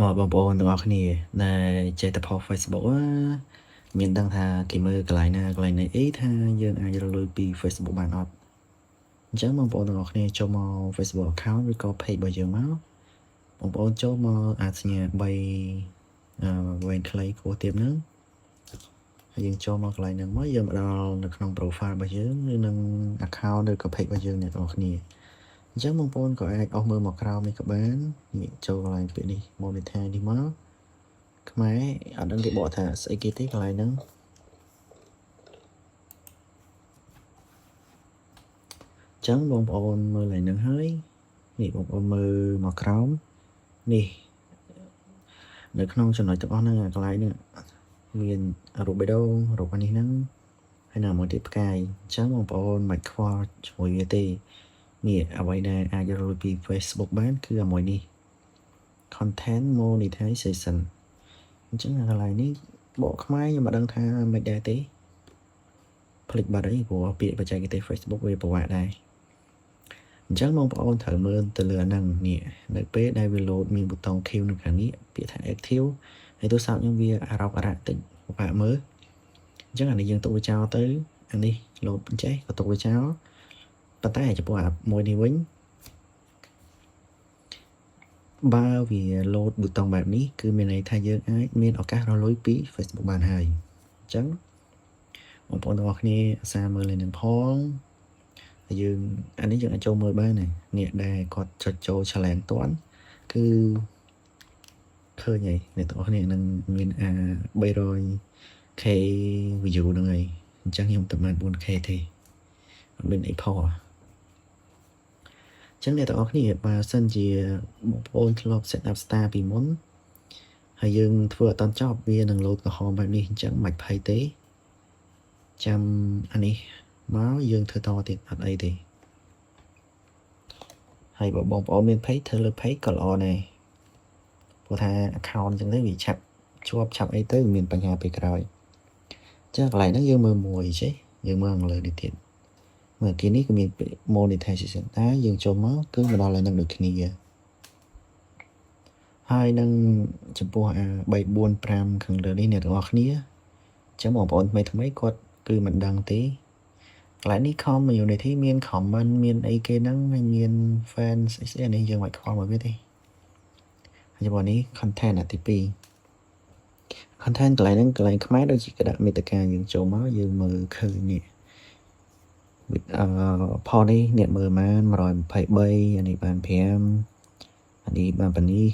មកបងប្អូនទាំងអស់គ្នាដែលចេះតែផុស Facebook ណាមានដឹងថាគេមើលកន្លែងណាកន្លែងណីអីថាយើងអាចរកលុយពី Facebook បានអត់អញ្ចឹងបងប្អូនទាំងអស់គ្នាចូលមក Facebook account ឬក៏ page របស់យើងមកបងប្អូនចូលមកអាសញ្ញា3អឺវែងខ្លីខ្ពស់ទៀបហ្នឹងហើយយើងចូលមកកន្លែងហ្នឹងមកយើងមកដល់នៅក្នុង profile របស់យើងឬនឹង account ឬក៏ page របស់យើងអ្នកទាំងអស់គ្នាអញ្ចឹងបងប្អូនក៏អាចអស់មើលមកក្រោមនេះក៏បាននេះចូលកន្លែងពាក្យនេះ monetize នេះមកខ្មែរអត់ដឹងគេបកថាស្អីគេទេកន្លែងហ្នឹងអញ្ចឹងបងប្អូនមើលកន្លែងហ្នឹងហើយនេះបងប្អូនមើលមកក្រោមនេះនៅក្នុងចំណុចទាំងអស់ហ្នឹងកន្លែងហ្នឹងមានរូបបេះដូងរូបនេះហ្នឹងហើយនៅមួយទៀតផ្កាយអញ្ចឹងបងប្អូនមិនខ្វល់ជាមួយវាទេនេះអ្វីដែលអាចរកលុយពី Facebook បានគឺអាមួយនេះ content monetization អញ្ចឹងកន្លែងនេះបកខ្មែរខ្ញុំមិនដឹងថាមិនដែរទេភ្លេចបាត់អីព្រោះពាក្យបច្ចេកទេស Facebook វាពិបាកដែរអញ្ចឹងបងប្អូនត្រូវមើលទៅលើអាហ្នឹងនេះនៅពេលដែលវា load មានប៊ូតុង Q នៅខាងនេះពាក្យថា active ហើយទូរស័ព្ទខ្ញុំវាអារ៉ុកអារ៉ាក់តិចពិបាកមើលអញ្ចឹងអានេះយើងទុកវាចោលទៅអានេះ load ចេះក៏ទុកវាចោលប៉ុន្តែចំពោះអាមួយនេះវិញបើវា load ប៊ូតុងបែបនេះគឺមានន័យថាយើងអាចមានឱកាសរកលុយពី Facebook បានហើយអញ្ចឹងបងប្អូនទាំងអស់គ្នាអាសាមើលលេងនឹងផងហើយយើងអានេះយើងអាចចូលមើលបានណាអ្នកដែលគាត់ចុចចូល challenge តាន់គឺឃើញហើយអ្នកទាំងអស់គ្នានឹងមានអា 300K view ហ្នឹងហើយអញ្ចឹងខ្ញុំតែបាន 4K ទេអត់មានអីផុសអញ្ចឹងអ្នកទាំងអស់គ្នាបើសិនជាបងប្អូនធ្លាប់ set up star ពីមុនហើយយើងធ្វើអត់តន់ចប់វានឹងលោតក្រហមបែបនេះអញ្ចឹងមិនភ័យទេចាំអានេះមកយើងធ្វើតទៀតអត់អីទេហើយបើបងប្អូនមាន page ធ្វើលើ page ក៏ល្អដែរព្រោះថា account អញ្ចឹងទៅវាឆាប់ជាប់ឆាប់អីទៅមានបញ្ហាពេលក្រោយអញ្ចឹងកន្លែងហ្នឹងយើងមើលមួយចេះយើងមើលខាងលើនេះទៀតមើលគេនេះក៏មាន monetization តែយើងចូលមកគឺមកដល់ហើយនឹងដូចគ្នាហើយនឹងចំពោះអា3 4 5ខាងលើនេះអ្នកទាំងអស់គ្នាអញ្ចឹងបងប្អូនថ្មីថ្មីគាត់គឺមិនដឹងទេកន្លែងនេះ community មាន comment មានអីគេហ្នឹងហើយមាន fans ស្អីស្អីនេះយើងមិនខ្វល់មកវាទេហើយចំពោះនេះ content អាទី2 content កន្លែងហ្នឹងកន្លែងខ្មែរដូចជាក្ដាក់មេតិកាយើងចូលមកយើងមើលឃើញនេះអឺផលនេះអ្នកមើលបាន123អានេះបាន5អានេះបានប៉ានេះ